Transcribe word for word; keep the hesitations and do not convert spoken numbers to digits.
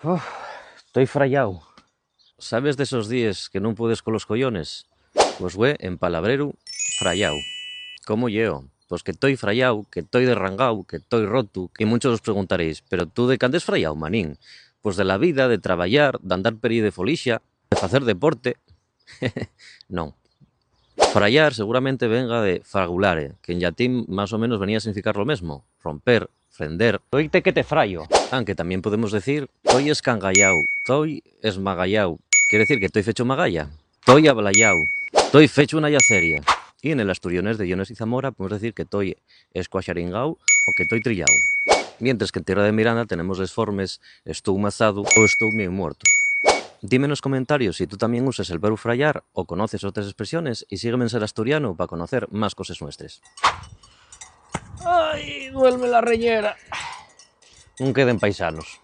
Uf, toi frayáu. ¿Sabes d'esos díes que nun puedes colos coyones? Pues güe en palabreru, frayáu. ¿Cómo lleo? Pues que toi frayáu, que toi derrangáu, que toi rotu. Y munchos os preguntaréis: "Pero tú de qué andes frayáu, manín?". Pues de la vida, de trabayar, d'andar per ehí de folixa, de facer deporte. Non. Frayar seguramente venga de fragulare, que en llatín más o menos venía a significar lo mesmo: romper, frender. Toi te que te frayo. Anque tamién podemos decir: "Toi escangayáu, toi esmagayáu". Quier decir que toi fechu magaya, toi ablayáu, toi fechu una yaceria. Y en el asturionés de Llones y Zamora podemos decir que toi escuaxaringao o que toi triyao. Mientres que en tierra de Miranda tenemos les formes estou mazadu o estou mien muertu. Dime nos comentarios si tú tamién uses el verbu frayar o conoces otres espresiones, y sígueme en Ser Asturianu pa conocer más coses nuestres. ¡Ai, duelme la reñera! Nun queden paisanos.